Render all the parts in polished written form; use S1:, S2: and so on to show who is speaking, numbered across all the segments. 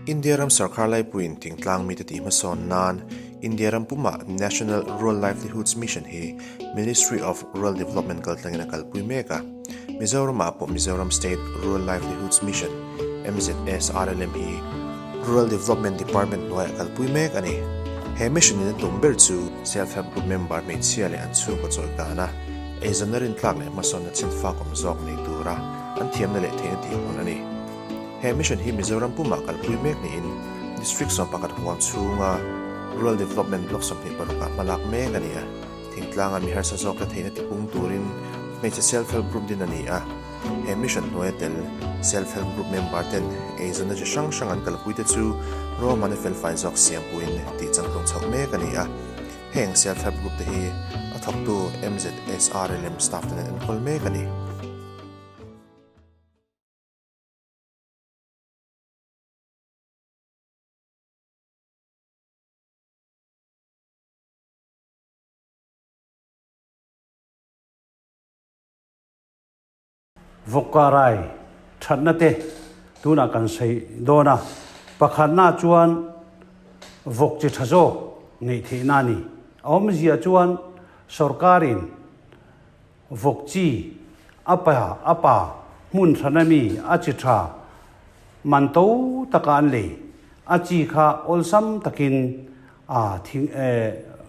S1: India ram sarkar laipuiin thingtlang mite tih hmasawn nan India ram pumah National Rural Livelihoods Mission hi Ministry of Rural Development kaltlangin a kalpui mek a. Mizoramah pawh Mizoram State Rural Livelihoods Mission, MZSRLM, hi Rural Development Department hnuaiah kalpui mek a ni. He mission in a tum ber chu Self Help Group member hmeichhia leh an chhungkaw chawlhkan a, eizawnna rintlak leh hmasawnna chhenfak awm zawk nei tura an thiamna leh theihna tih hun a ni. He mission hi Mizoram pumah kalpui mek niin District 11 huam chhunga Rural Development Block 26 ah hmalak mek a ni a. Thingtlanga mi harsa zawk la theihna tipung turin hmeichhe Self Help Group din a ni a. He mission hnuaia tel Self Help Group member ten eizawnna chi hrang hrang an kalpui te chu ruahmanna felfai zawk siampuiin tih changtlung chhoh mek a ni a. Heng Self Help Group te hi a thawktu MZSRLM staff ten an enkawl mek a ni.
S2: Vawkkarai thatna te tunah kan sawi dawn a, pakhatna chuan vawk chi tha zawk neih theihna a ni. A awmzia chuan sorkarin Vawk chi, a pa, a pa, hmun hran a mi, a chi tha, man to taka an lei, a chi kha awlsam takin a thing e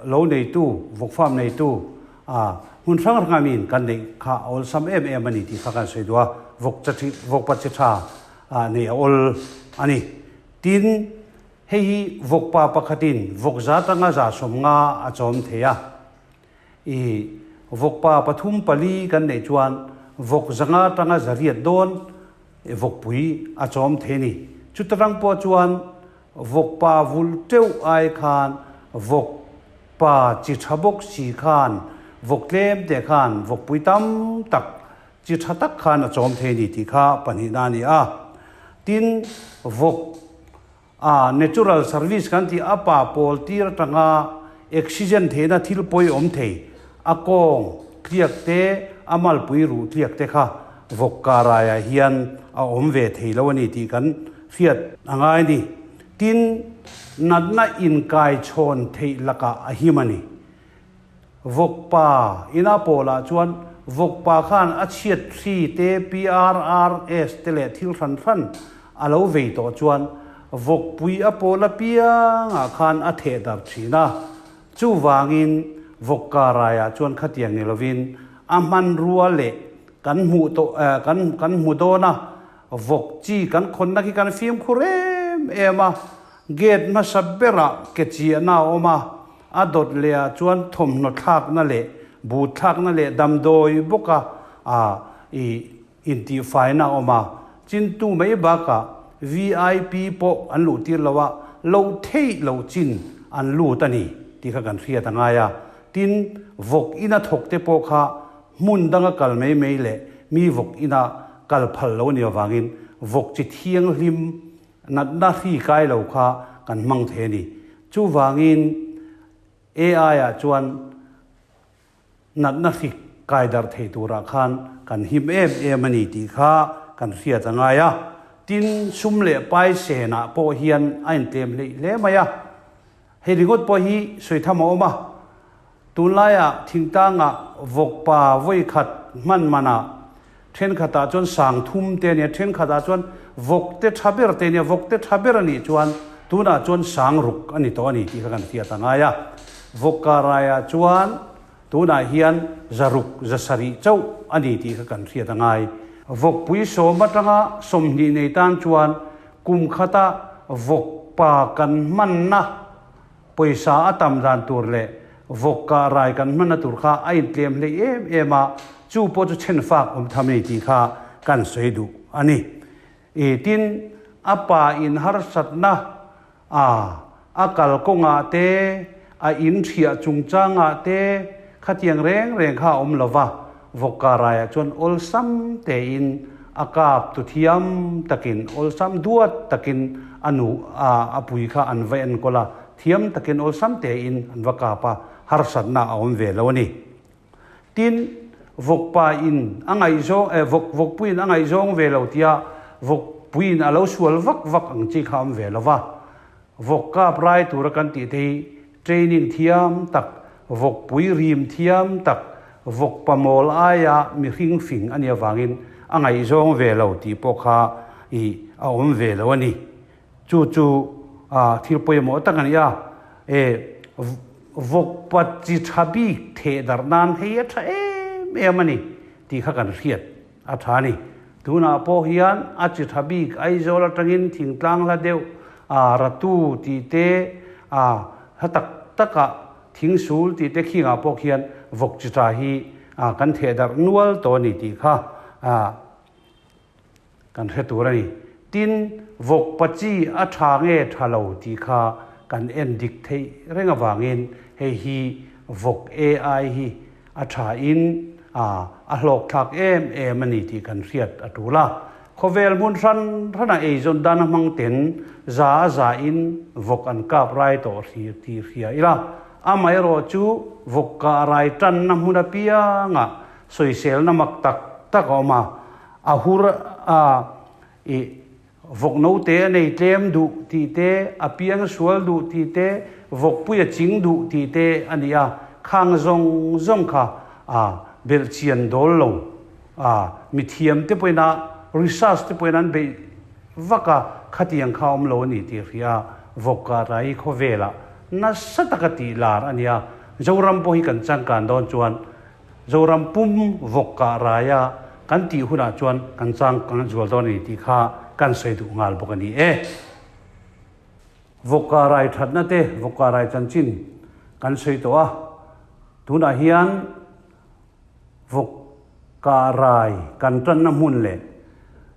S2: lo neitu, vawk farm neitu, a hmun hrang hrang a miin kan neih kha a awlsam em em a ni tih kha kan sawi duh a, vawk cha chi, vawkpa chi tha a neih a awl a ni. Tin, hei hi vawkpa pakhatin vawk za tanga 150 a chawm thei a. I vawkpa pathum pali kan neih chuan vawk 500 tanga 800 dawn vawkpui a chawm thei a ni. Chuta rang pawh chuan vawkpa vul teuh ai khan vawkpa chi tha bawk si khan vawk tlem te khan vawkpui tam tak chi tha tak khan a chawm thei a ni tih kha pahnihna a ni a. Tin, vawk A natural service kan tih a pa pawl tir atanga oxygen theihna thil pawi awm thei, a kawng tliak te, a malpui ruh tliak te kha vawk karaiah hian a awm ve thei lo a ni tih kan hriat a ngai a ni. Tin, natna inkai chhawn theih lakah a him a ni. Vawkpa ina pawlah chuan vawkpa khan a chhiat hri te, PRRS te leh thil hran hran a lo vei tawh chuan vawkpui a pawl apiangah khan a theh darh thin a. Chuvangin vawkka raiah chuan khatiang ni lovin a hmanrua leh kan hmuh tawh kan kan hmu dawn a, vawk chi kan khawnna khi kan fimkhur em em a, gate hmasa berah ke chiahna a awm a, A dawt leh ah chuan thawmhnaw thlakna leh but thlakna leh damdawi bawka a i intihfaina a awm a, chintu mai bakah vip pawh an luh tir lo a, loh theih loh chin an lut a ni tih kha kan hriat a ngai a. Tin, vawk ina thawk te pawh kha hmun danga kal mai mai leh mi vawk ina kal phal lo a nih avangin vawk chi thianghlim Natna hri kai lo kha kan hmang thei a ni. Chuvangin AI ah chuan natna hri kai darh thei turah khan kan him em em a ni tih kha kan hriat a ngai a. Tin, sum leh pai senah pawh hian a intlem hleih hle mai a. Hei ringawt pawh hi sawi tham a awm a. Tunlaiah thingtlangah vawkpa vawi khat hman manah thenkhatah chuan sang thum te a nia, thenkhatah chuan vawk te tha ber te a nia, vawk te tha ber a nih chuan tunah chuan sang ruk a ni tawh a ni tih kha kan hriat a ngai a. Vawk karaiah chuan tunah hian 600, 700 chauh a ni tih kha kan hriat a ngai. Vawkpui sawm atanga 20 nei tan chuan kum khata vawkpa kan hmanna Pawisa a tam dan tur leh vawk kah rai kan hmanna tur kha a intlem hleih em em a, chu pawh chu chhenfak awm tham a ni tih kha kan sawi duh a ni. I tin, a pa in harsatna a a kalkawngah te, a in thiah chungchangah te khatiang reng reng kha a awm lo va, vawk kah raiah chuan awlsam tein a kap tu thiam takin awlsam duat takin a nu a a pui kha an va enkawl a, thiam takin awlsam tein an va kap a, harsatna a awm ve lo a ni. Tin, vawkpa in a ngaihzawng eh vawk vawkpuiin a ngaihzawng ve lo tia vawk. puiin a lo sual vak vak ang chi kha a awm ve lo va. Vawk kap rai tura kan tih te hi training thiam tak, vawk pui rim thiam tak, vawk pamawl aia mihring fing a nih avangin a ngaihzawng ve lo tih pawh kha ih a awm ve lo a ni. Chu chu thil pawimawh tak a ni a, e vawk pa chi tha bik theh darh nan hei a tha em em a ni tih kha kan hriat a tha a ni. Tunah pawh hian a chi tha bik Aizawl atangin thingtlang hla deuh a ratu tih te a hla tak takah thingsul tih te khingah pawh khian vawk chi tha hi kan theh darh nual tawh a ni tih kha a Kan hre tur a ni. Tin, vawk pachi a tha nge tha lo tih kha kan en dik theih reng avangin hei hi vawk AI hi a tha in a a hlawkthlak em em a ni tih kan hriat a tul a. Khawvel hmun hran hranah eizawn dan a hmang ten za a za in vawk an kap rai tawh tih hria ila, amaherawh chu vawk kah rai tanna hmun apiangah sawiselna mak tak tak a awm a. A hur a i vawk note a nei tlem duh tih te, a piang sual duh tih te, vawkpui a ching duh tih te a ni a, khang zawng zawng kha a belh chian dawl lo a, mithiam te pawhin a research te pawhin an beih vak a, khatiang kha awm lo a ni tih hria a, vawk kah rai khawvelah nasa taka tih lar a ni a, Zoram pawh hi kan changkan dawn chuan Zoram pum vawk kah raia kan tih hunah chuan kan chang kan zual dawn a ni tih kha kan sawi duh nghal bawk a ni e. Vawk kah rai thatna te, vawk kah rai chanchin kan sawi tawh a, tunah hian vawk kah rai kan tanna hmun leh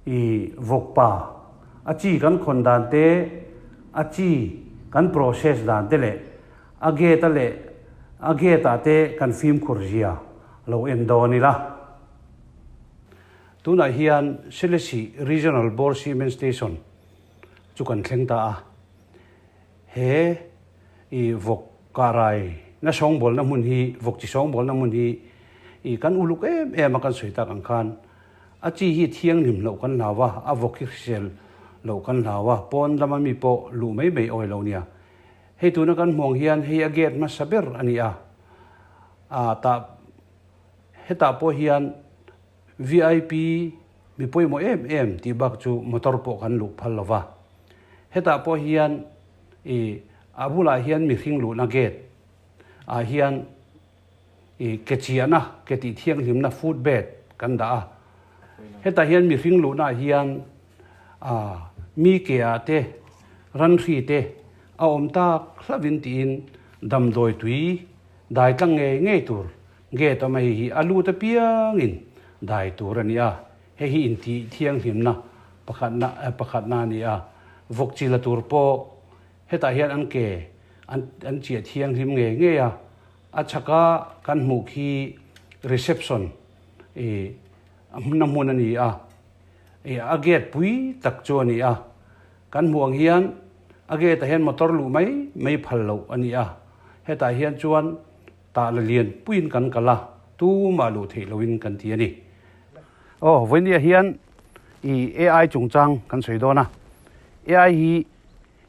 S2: i vawk pa a chi kan khawn dan te, a chi kan process dan te leh A gate a leh a gate ah te kan fimkhur zia lo en dawn ila. Tunah hian Selesih Regional Board Cement Station chu kan thleng ta a. He i vawk kahrai na sawngbawlna hmun hi, vawk chi sawngbawlna hmun hi i kan uluk em em a kan sawi tak ang khan a chi hi thianghlim loh kan hlau a, a vawk hi hrisel loh kan hlau a, pawn lama mi pawh luh mai mai awi lo nia. Hei tuna kan hmuang hian hei a gate hmasa ber a ni a, ah tah hetah pawh hian vip mi pawimawh em em tih bak chu motor pawh kan luh phal lo va, hetah pawh hian ih a bulah hian mihring luhna gate ah hian ih ke chiahna ke tih thianghlimna foot bed kan dah a, hetah hian mihring luhna ah hian ah mi ke ah te ranhri te A awm tak hlauhin tiin damdawi tui dai tlang ngei ngei tur gate awm a hei hi a lut apiangin dai tur a ni a, hei hi intih thianghlimna pakhatna pakhatna a ni a, vawk chi la tur pawh hetah hian an ke an an chiah thianghlim ngei ngei a, a chhaka kan hmuh khi reception ih na hmun a ni a, ih a gate pui tak chu a ni a. Kan hmuh ang hian a gate ah hian motor luh mai mai phal loh a ni a, hetah hian chuan tah la lian puiin kan kal a, tumah luh theih lohin kan ti a ni. Aw, vawinia hian i AI chungchang kan sawi dawn a, AI hi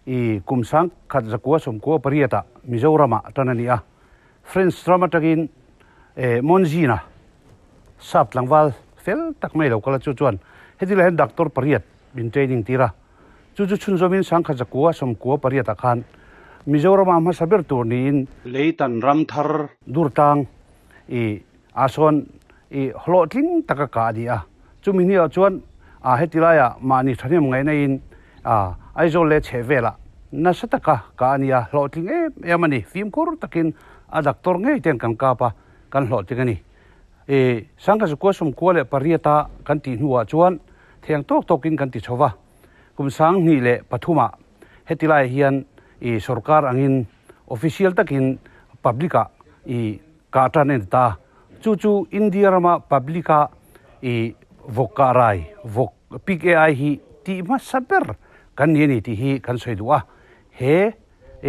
S2: i kum sangkhat zakua sawmkua pariatah Mizoramah tan a ni a, French ram atangin eh Monzina sap tlangval fel tak mai lo kal a, chu chuan heti lai hian doctor pariat min training tir a, chu chu chhunzawmin sangkhat zakua sawmkua pariatah khan Mizorama hmasa ber tur niin Leitan ram thar durtlang i ah sawn i hlawhtling taka kah a ni a, chumi hnuiah chuan ah heti laiah mahni thahnem ngaihna in ah Aizawl leh chheh velah nasa taka kah a ni a, hlawhtling em em a ni, fimkhur takin a doctor ngei ten kan kap a, kan hlawhtling a ni. I sangkhat zakua sawmkua leh pariata kan tih hnuah chuan Thiang tawk tawkin kan ti chho va, kum 2003 ah heti laiah hian i sorkar angin official takin public ah i kah tan a ni ta. Chu chu India rama public a i vawk kah rai, vawk pig ai hi tih hmasa ber kan ni a ni tih hi kan sawi duh a. He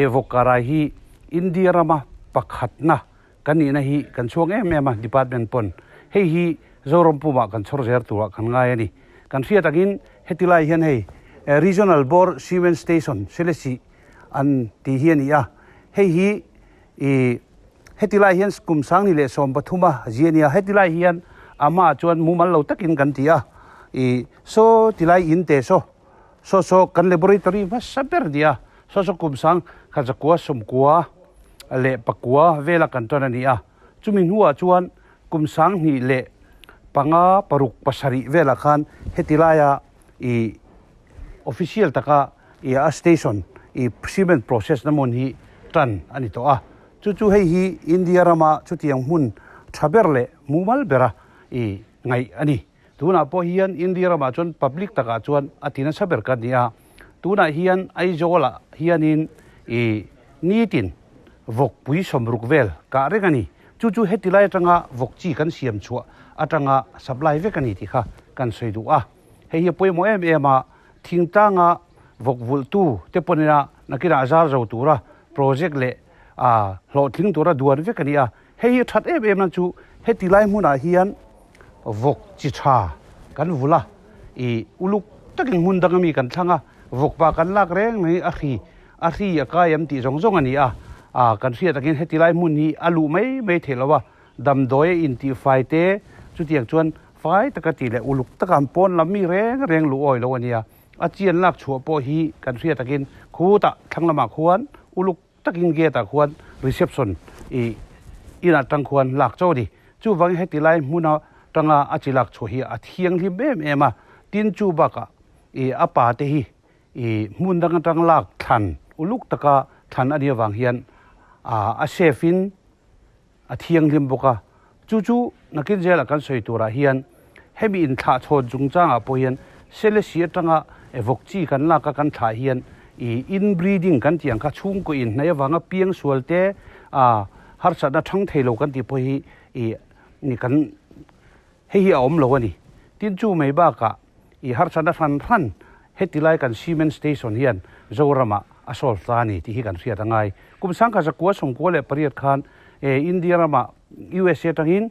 S2: vawk kah rai hi India rama pakhatna Kan nihna hi kan chhuak em em a, department pawn hei hi Zoram pumah kan chhawr zel turah kan ngai a ni. Kan hriat angin Heti lai hian hei Regional Boar Semen Station Selesih an tih hi a ni a. Hei hi ih heti lai hian kum 2013 a zia a ni a. Heti lai hian a hmaah chuan mumal lo takin kan ti a. Ih saw ti lai in te saw saw saw kan laboratory hmasa ber a ni a. Saw saw kum 1994 vela kan tan a ni a. Chumi hnuah chuan kum 2005 6 7 velah khan heti laia ih official taka ih a station ih cement process na hmun hi tan a ni tawh a. Chu chu hei hi India rama chutiang hmun tha ber leh mumal bera ih ngaih a ni. Tunah pawh hian India ramah chuan public takah chuan a ti nasa ber ka ni a. Tunah hian Aizawlah hianin ih nitin vawkpui 60 vel kah reng a ni. Chu chu heti lai atanga vawk chi kan siam chhuah atanga supply vek a ni tih kha kan sawi duh a. Hei hi a pawimawh em em a, thingtlanga vawk vulhtu te pawnina nakinah zar zo tura project leh ah hlawhtling tura duan vek a ni a. Hei hi a that em em na chu heti lai hmunah hian vawk chi tha kan vul a, ih uluk takin hmun dang ami kan thlang a, vawk pa kan lak reng mai a hri a hri a kai em tih zawng zawng a ni a, ah kan hriat angin heti lai hmun hi a luh mai mai theih lo a, damdawi a intihfai te chutiang chuan fai taka tih leh uluk taka an pawn lam mi reng reng luh awi lo a nia, a chian lak chhuah pawh hi kan hriat angin khutah thlang lamah khuan uluk takin gate ah khuan reception ih inah tang khuan lak chauh a ni. Chuvangin heti lai hmuna tanga a chi lak chhuah hi a thianghlim em em a, tin chu bakah ih a pa te hi ih hmun dang atang lak thlan uluk taka thlan a nih avang hian ah a safe in a thianghlim bawk a, chu chu nakin zela kan sawi turah hian hemi inthlah chhawn chungchangah pawh hian Selesih atanga vawk chi kan lak a kan thlah hian ih inbreeding kan tih ang kha chhungkaw inhnaih avanga piang sual te ah harsatna thang thei lo kan tih pawh hi ih kan hei hi a awm lo a ni. Tin chu mai bakah ih harsatna hran hran Heti lai kan Cement Station hian Zoramah a solve ta a ni tih hi kan hriat a ngai. Kum 1998 khan India ramah USA atangin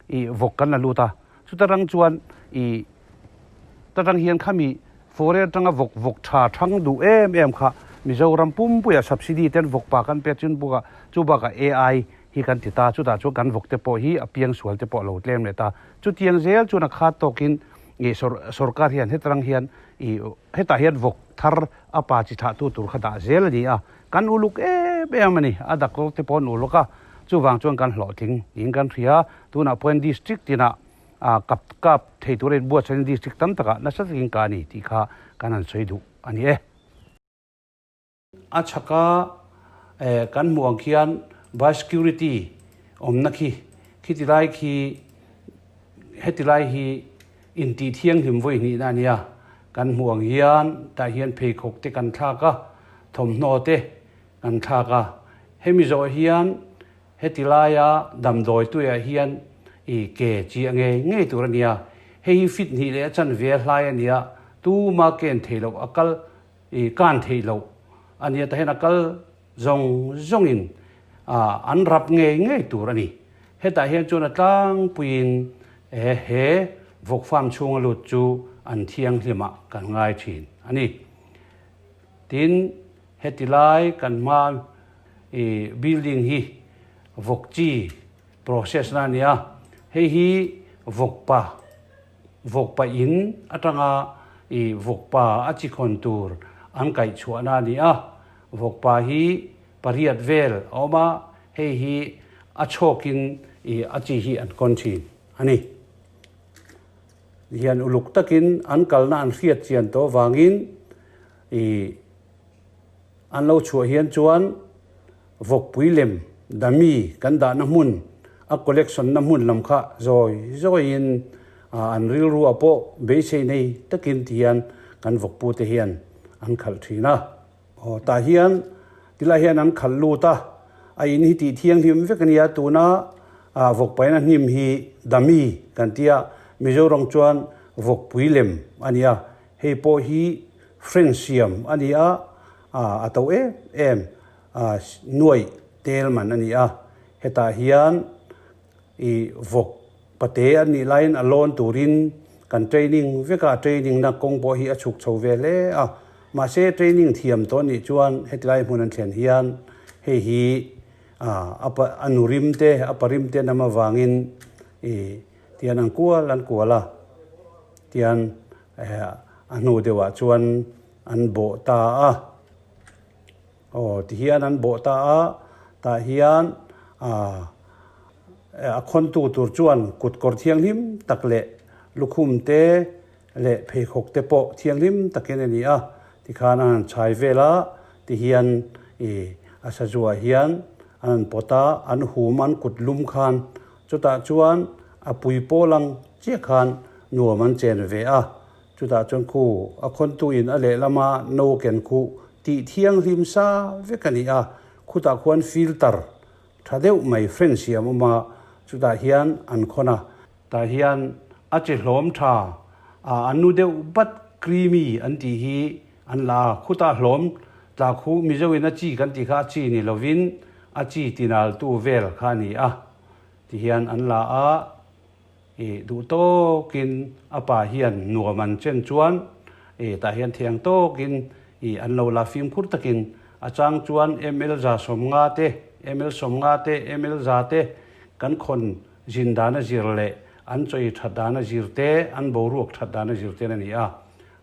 S2: ih vawk kan la lut a, chuta rang chuan ih ta rang hian khami foreign atanga vawk vawk tha thang duh em em kha Mizoram pumpuiah subsidy ten vawk pa kan pek chun bawk a, chu bakah AI hi kan ti ta, chutah chuan kan vawk te pawh hi a piangsual te pawh a lo tlem leh ta. Chutiang zel chuan a khat tawkin Ih sorkar hian hetarang hian ih hetah hian vawk thar a pa chi thlah tu tur kha dah zel a ni a, kan uluk em em a ni, a doctor te pawh an uluk a, chuvang chuan kan hlawhtling niin kan hria, tunah pawhin district tinah ah kap kap thei tura inbuatsahin district tam takah nasa takin ka ni tih kha kan han sawi duh a ni e. A chhaka kan hmuh ang khian biosecurity awmna khi khiti lai khi heti lai hi intih thianghlim vawi hnihna a nia. Kan hmuh ang hian tah hian pheikhawk te kan thlak a, thawmhnaw te kan thlak a. Hemi zawh hian heti laia damdawi tuiah hian i ke chiah ngei ngei tur a nia. Hei hi fit hnih leh a chanve a hlai a nia, tuma ken theih loh a kal I kan theih loh a nia tahin a kal zawng zawngin an rap ngei ngei tur a ni. Hetah hian chuan a tlangpuiin he vawk farm chhunga lut chu an thianghlimah kan ngai thin a ni. Tin, heti lai kan hma i building hi vawk chi process na a ni a, hei hi vawkpa Vawkpa in atanga i vawkpa a chi khawn tur an kaih chhuahna a ni a, vawkpa hi pariat vel a awm a, hei hi a chhawkin i a chi hi an kawn thin a ni. Hian uluk takin an kalna an hriat chian tawh vangin i An lo chhuah hian chuan vawkpui lem dummy kan dahna hmun, a collection na hmun lam kha zawi zawiin an rilru ah pawh beisei nei takin ti hian kan vawkpute hian an khalh thin a. Aw tah hian tilai hian an khalh lut a, a in hi tih thianghlim vek a nia, tuna vawkpaina hnim hi dummy kan tia, Mizoram chuan vawkpui lem a nia, Hei pawh hi French siam a ni a, a to em em nuaih tel man a ni a. Hetah hian i vawk pate an nih laiin a lawn turin Kan training vek a, training na kawng pawh hi a chhuk chho ve hle a. Mahse training thiam tawh nih chuan hetilai hmun an thlen hian hei hi a a nu rim te, a pa rim te nam avangin ih tian an kual an kual a, tian a hnu deuhah chuan an bawh ta a. Aw tihian an bawh ta a, tah hian aah a khawntu tur chuan kut kawr thianghlim tak leh lukhum te leh pheikhawk te pawh thianghlim takin a ni a, tikhan an han chhai vel a, tihian ih a sazuah hian an han pawt a, an hum an kut lum khan chutah chuan a pui pawl ang chiah khan nuam an chen ve a. Chutah chuan khu a khawntuin a lehlama no ken khuh tih thianghlim sa vek a ni a, khutah khuan filter tha deuh mai fan siam awm a, chutah hian an khawn a. Tah hian a chi hlawm tha a an nu deuh bat creamy an tih hi an la a, khutah hlawm tla khuh Mizoin a chi kan tih kha a chi ni lovin a chi tinaltu vel kha a ni a, tihian an la a. I duh tawkin a pa hian nuam an chen chuan i tah hian thiang tawkin i an lo la fimkhur takin a chang chuan ml 150 te, ml 50 te, ml 100 te kan khawn zin dan a zir leh an chawi that dan a zir te, an boruak that dan a zir ten a ni a.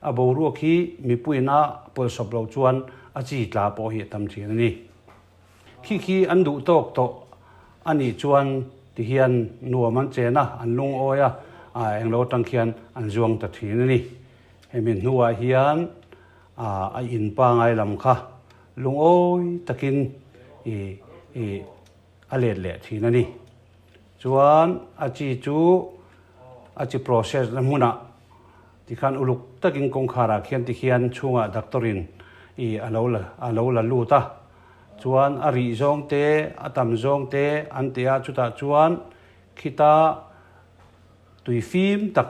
S2: A boruak hi mipuiin a pawlsawp loh chuan a chi tla pawh hi a tam thin a ni. Khi khi an duh tawk tawh a nih chuan ti hian nuam an chen a, an lungawi a, englo atang khian an zuang ta thin a ni. Hemi hnuah hian a in pangai lam kha lungawi takin i a let leh thin a ni. Chuan a chi chu a chi process na hmunah Tikhan uluk takin kawngkharah khian tikhian chhungah doctor in i a lo la a lo la lut a, chuan a rih zawng te, a tam zawng te an ti a, chutah chuan khita tui fim tak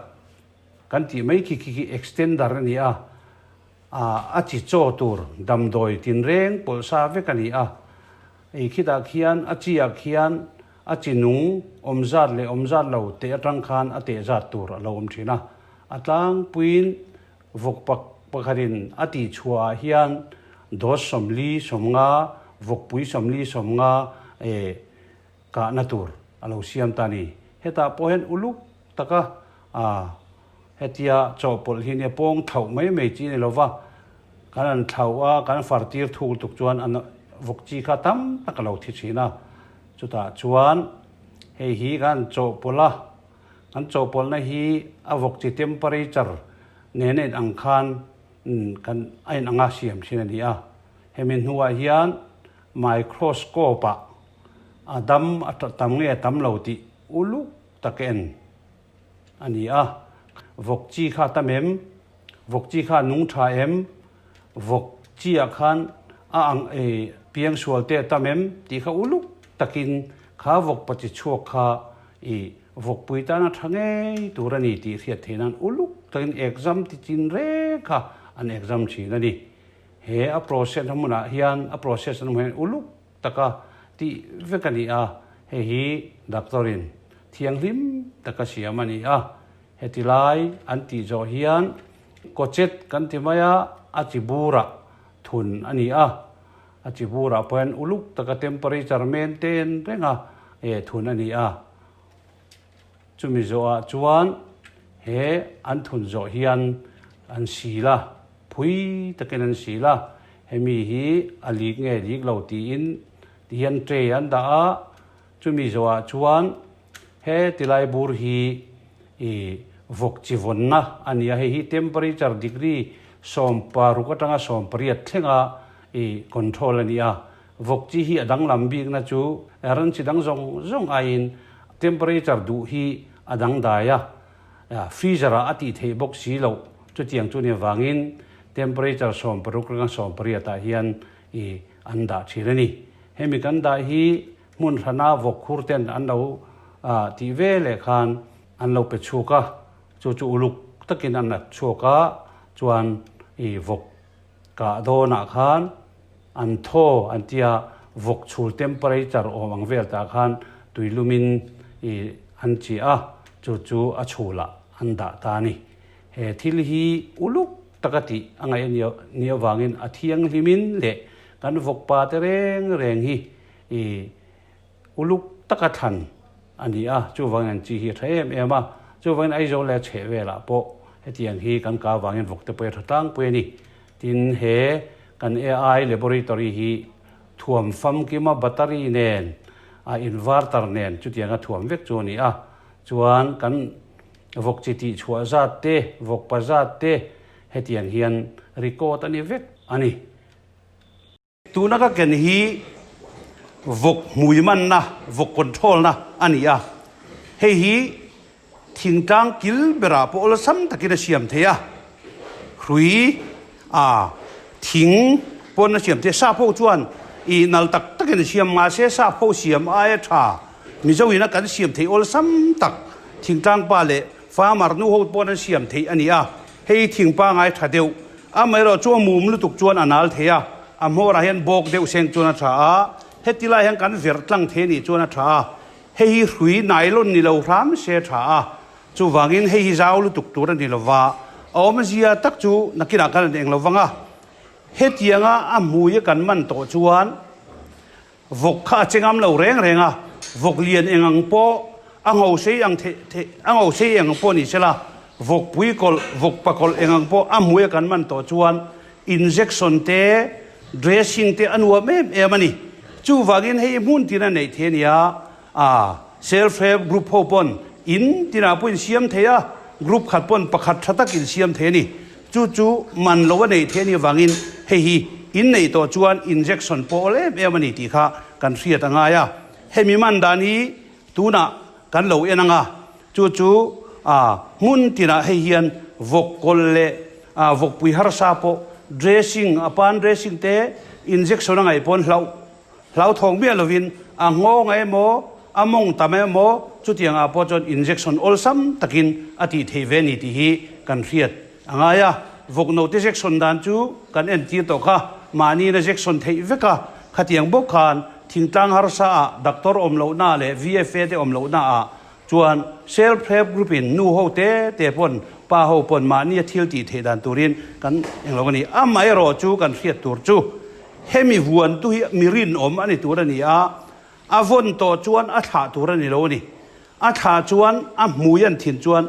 S2: kan tih mai khi khi khi extender a ni a, a chi chaw tur damdawi tinreng pawlh sa vek a ni a, i khitah khian a chi ah khian a chi nung awm zat leh awm zat lo teh atang khan a teh zat tur a lo awm thin a. A tlangpuiin vawk pakhatin a tih chhuah ah hian dose 40 50, vawkpui 40 50 eh kahna tur a lo siam ta a ni. Hetah pawh hian uluk taka hetia chawhpawlh hi nia pawng thlauh mai mai chi a ni lova, kan han thlauh a, kan far tir thuk lutuk chuan a vawk chi kha tam tak a lo thi thin a. Chutah chuan hei hi kan chawhpawlh a. Kan chawhpawlhna hi a vawk chi temperature nen a in ang khan kan a in anga siam thin a ni a. Hemi hnuah hian microscope ah a dam a tam nge a tam lo tih uluk tak en a ni a. Vawk chi kha a tam em? Vawk chi kha a nung tha em? Vawk chi ah khan a ang piang sual te a tam em tih kha uluk takin kha vawk pachi chhuak kha I vawkpui tana tha ngei tur a ni tih hriat theih nan uluk takin exam ti chin reng kha an exam thin a ni. He a process na hmunah hian a process na hmunah hian uluk taka tih vek a ni a, hei hi doctor in thianghlim taka siam a ni a. Heti lai an tih zawh hian kawchet kan ti mai a, a chi burah thun a ni a. A chi burah pawh hian uluk taka temperature maintain renga eh thun a ni a. Chumi zawhah chuan he an thun zawh hian an sil a, phui takin an sil a. Hemi hi a lik nge lik lo tiin tihian tray an dah a. Chumi zawhah chuan he tilai bur hi i vawk chi vawnna a ni a, hei hi temperature degree 16 atanga 18 thlenga i control a ni a. Vawk chi hi a danglam bikna chu ran chi dang zawng zawng aiin temperature duh hi a dangdai a, freezer ah a tih theih bawk si loh. Chutiang chu ni avangin temperature 16 atanga 18 ah hian i an dah thin a ni. Hemi kan dah hi hmun hrana vawk khur ten an lo tih ve leh khan an lo pe chhuak a, chu chu uluk takin an at chhuak a, chuan i vawk kah dawnah khan an thaw an tia vawk chhul temperature awm ang vel tah khan tuilumin i an chiah a, chu chu a chhulah an dah ta a ni. He thil hi uluk taka tih a ngaih nih avangin a thianghlimin leh kan vawkpa te reng reng hi uluk taka thlan a ni a, chuvangin an chi hi a tha em em a, chuvangin Aizawl leh a chheh velah pawh hetiang hi kan kah avangin vawk te pawh hi a tha tlangpui a ni. Tin, he kan AI laboratory hi thuam famkima battery nen a inverter nen chutianga thuam vek chu a ni a, chuan kan vawk chi tih chhuah zat te, vawk pa zat te hetiang hian record a ni vek a ni. Tuna ka ken hi vawk hmui manna, vawk control na a ni a. Hei hi thingtlang kil berah pawh awlsam takin a siam thei a. Hrui a thing pawn a siam thei a. Sap ho chuan ih nal tak takin a siam mahse sap ho siam aia tha Mizo ina kan siam theih awlsam tak thingtlang pa leh farmer nu ho pawn an siam theih a ni a. Hei thing pangai tha deuh Amaherawh chu a mum lutuk chuan a nal thei a, a hmawrah hian bawk deuh seng chuan a tha a, heti lai hian kan verh tlang thei anih chuan a tha a, hei hi hrui nylon ni lo hram se a tha a, chuvangin hei hi zau lutuk tur a ni lo va, a awmzia tak chu nakinah khan an eng lo vang a, hetianga a hmui a kan man tawh chuan. Vawk kha a che ngam lo reng reng a, vawk lian eng ang pawh a ngo sei ang theih theih a ngo sei eng ang pawh ni sela, vawk pui kawlh, vawk pa kawlh eng ang pawh a hmui a kan man tawh chuan injection te, dressing te a nuam em em a ni. Chuvangin hei hmun tin a neih thei a nia, a self help group ho pawn in tinah pawh insiam thei a, group khat pawn pakhat tha tak insiam thei a ni. Chu chu man lo a neih theih a nih avangin hei hi in neih tawh chuan injection pawh awl em em a ni tih kha kan hriat a ngai a. Hemi man dan hi tunah kan lo en ang a, chu chu hmun tinah hei hian vawk kawlh leh vawkpui harsa pawh dressing, a pan dressing te injection a ngaih pawn hlauh Hlauthawng miah lovin a nghawng emaw, a mawng tam emaw chutiang ah pawh chuan injection awlsam takin a tih theih ve a ni tih hi kan hriat a ngai a. Vawk note jection dan chu kan entir tawh kha, mahniin a jection theih vek a, khatiang bawk khan thingtlang harsa ah doctor awm lohna leh VFA te awm lohna ah chuan self help group in nu ho te te pawn pa ho pawn mahnia thil tih theih dan turin kan englo a ni. Amaherawh chu kan hriat tur chu Hemi vuantu hi mi rinawm a ni tur a ni a, a vawn tawh chuan a thlah tur a ni lo a ni. A thlah chuan a hmui an thin chuan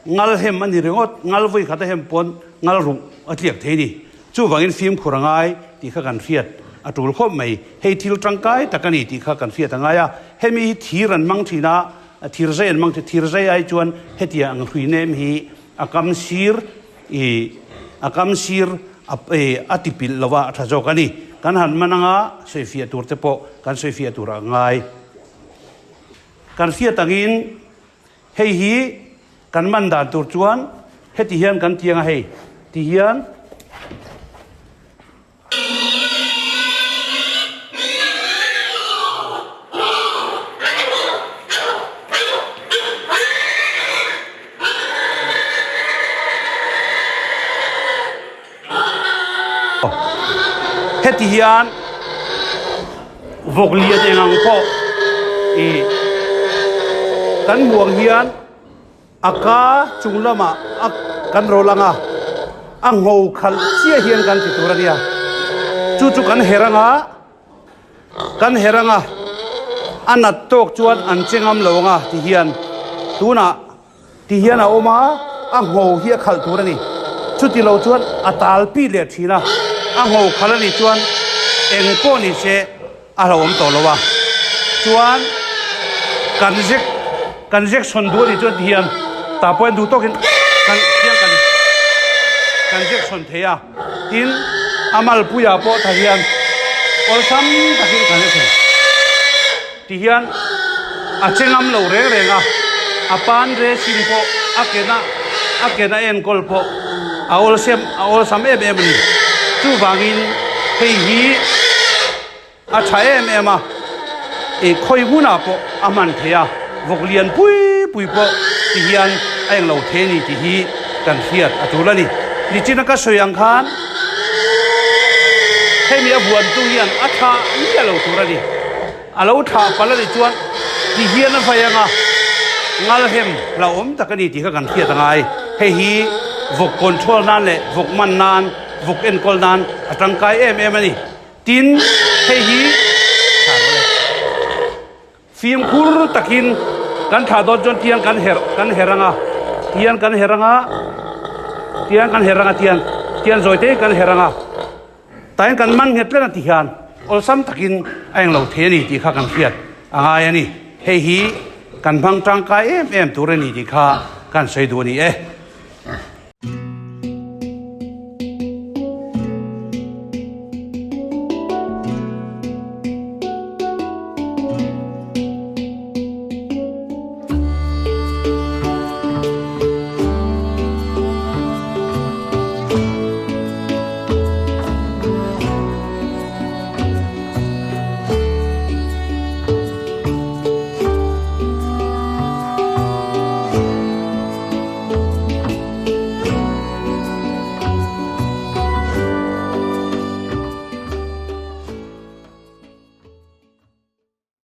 S2: ngal hem a ni ringawt, ngal vawi khat a hem pawn ngal ruh a tliak thei a ni. Chuvangin fimkhur a ngai tih kha kan hriat a tul khawp mai. Hei thil tangkai tak a ni tih kha kan hriat a ngai a. Hemi hi thir an hmang thin a, thir zai an hmang thin, thir zai ai chuan hetiang ang hrui nem hi a kam sir I a kam sir a a ti pilh lo a, a tha zawk a ni. Kan han man anga sawifiah tur te pawh kan sawifiah tur a ngai. Kan hriat angin hei hi kan man dan tur chuan heti hian kan ti anga hei ti hian. Heti hian vawk lian eng ang pawh ih kan hmuh ang hian A ka chung lamah a kan rawl ang a, a ngho khalh chiah hian kan ti tur a nia. Chu chu kan her ang a, kan her ang a, a nat tawk chuan an che ngam lo ang a ti hian tunah ti hian a awm a, a ngho hi a khalh tur a ni. Chuti lo chuan a tal pit leh thin a, a ngho khalh a nih chuan eng pawh ni se, A hlauhawm tawh lo a, chuan kan zek kan jection duh a nih chuan tihian tah pawh hian duh tawkin kan hian kan kan jection thei a, tin a malpuiah pawh tah hian awlsam takin kan jection tihian a che ngam lo reng reng a, a pan dressing pawh a kena a kena enkawl pawh a awlsam a awlsam em em a ni, chuvangin hei hi. A tha em em a, i khawi hmunah pawh a hman thei a, vawk lian pui pui pawh ti hian a englo thei a ni tih hi kan hriat a tul a ni. Nichina ka sawi ang khan hemi a vuantu hian a thlah miah lo tur a ni. A lo thlah palh a nih chuan ti hian a vai ang a, ngalhem hlauhawm tak a ni tih kha kan hriat a ngai. Hei hi vawk control nan leh vawk man nan, vawk enkawl nan a tangkai em em a ni. Tin, hei hi fimkhur takin kan thlah dawn chuan tiang kan herh kan herh anga, tiang kan herh anga, tiang kan herh anga tiang tiang zawi te kan herh anga. Tain kan man nghet tlat a ti hian awlsam takin a englo thei a ni tih kha kan hriat a ngai a ni. Hei hi kan hmang tangkai em em tur a ni tih kha kan sawi duh a ni e.